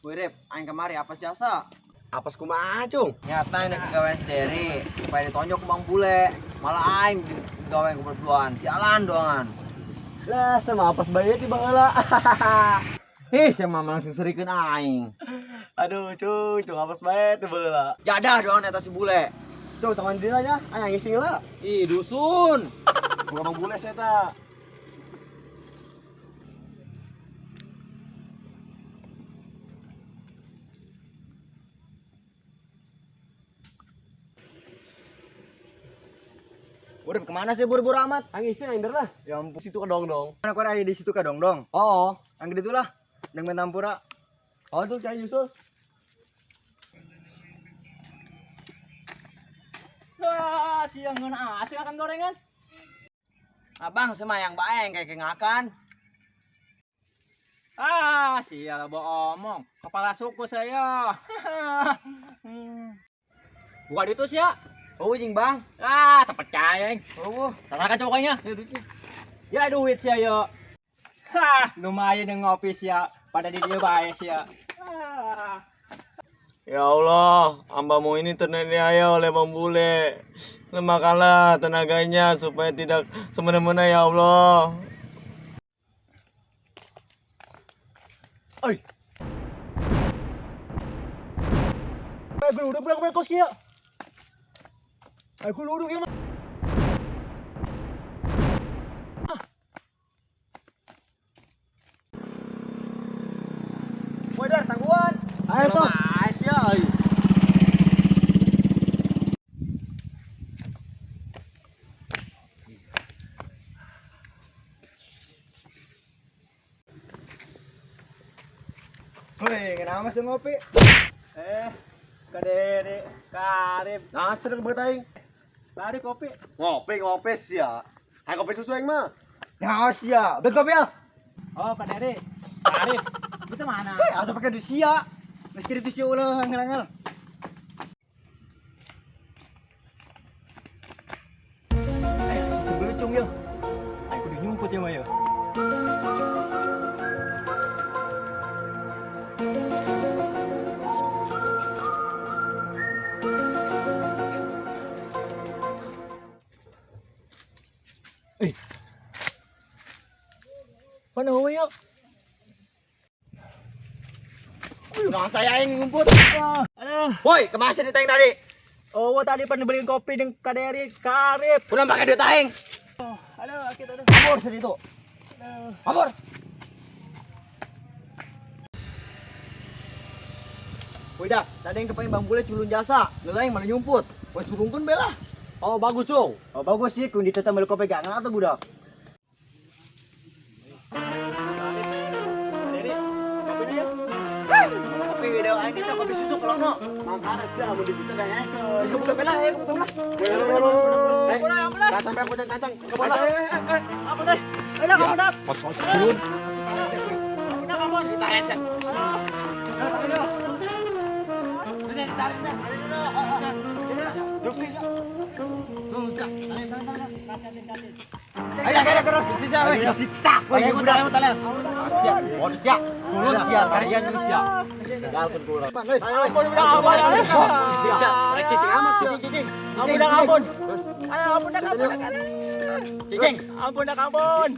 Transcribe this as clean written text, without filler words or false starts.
Wirip, aing kemari apa jasa? Apes kumaha, Cung? Nyata ini pegawai sendiri supaya ditonjok ke Bang Bule. Malah aing gawe berduaan, sialan doangan. Lah, sama apes bae ti baheula. Ih, si mama langsung serikeun aing. Aduh, Cung, Cung apes bae ti baheula. Jadah doangan eta si bule. Cung, tangan diri nya, aing ngising heula. Ih, dusun. Bukan Bang Bule saya ta. Urip kemana sih buru-buru amat? Aing ngising aing lah. Ya ampun, situ ke dong-dong. Mana kau ada di situ ka dong-dong? Oh, Ang gede itulah. Dengan tampura. oh tuh cai Yusuf. Wah, siang ngeuna aceh akan gorengan. Abang semayang bae kayak kengakan. Ah, sial bawa omong. Kepala suku saya. Buka duit tuh sia. Oh, jing Bang. Ah, terpercaya. Ing. Oh, Serahkan coba kayaknya. ya duitnya. Ya duit sia yo. Hah, lumayan yang ngopi sia. Pada di dia bae sia. Ah. Ya Allah, hambamu ini teraniaya oleh Bang Bule. Lemahkanlah tenaganya supaya tidak semena-mena ya Allah. Oi. Eh, geluduk berapa kos kia? Aku luduk ya mah. Woi dar tangguhan. Ayo toh. Nice ya, oi. Woi, kenapa sih ngopi? Eh, Kadere, Karib, Nah, sedang banget aing. lari kopi. Ngopi, ngopi sih ya. Hai kopi susu aing mah. Ya sia, beli kopi ya. Oh, Kadere, Karib. Itu mana? Eh, atau pakai duit sia. Meski itu sia ulah ngel-ngel. Eh, sebelum cung yo. Aku udah nyumput ya, Mayo. Eh. Mana huwe yo? Jangan saya aing ngumput. Ah, aduh. Woi, kemana sih diteng tadi? Oh, tadi pernah beliin kopi dengan Kaderi Karib. Pulang pakai duit aing. Aduh, akit aduh. Kabur sedih itu. Aduh. Kabur. Woi dah, tadi yang kepengen Bang Bule culun jasa, lelah yang malah nyumput. Woi surungkun bela. Oh, bagus, Cung. Oh bagus sih, kun diteta beli kopi gak atau budak. Kaderi, kopinya ya. Kopi video aing kita kopi susu kalau no. Mangkana sih amun di ditu dan ke. Wis kebuka bela, ya kebuka bela. Eh, Ampun, ampun. jangan sampai aku cancang. Kemana? Ampun, deh. Ayo, ampun, dah. Pos-pos culun. Ampun, dah, ampun. Tarik sen. Aduh. Tarik dah. Ayo, ayo terus. Sisa, woi. Siksa, Woi, budak. Siap, oh siap. Culun siap, tarian siap. Tinggalkan culun. Ampun, udah, ampun. Siap, tarik cicing amat siap. Cicing. Ampun, dah, ampun. Ayo, ampun, dah, ampun. Cicing. Ampun, dah, ampun.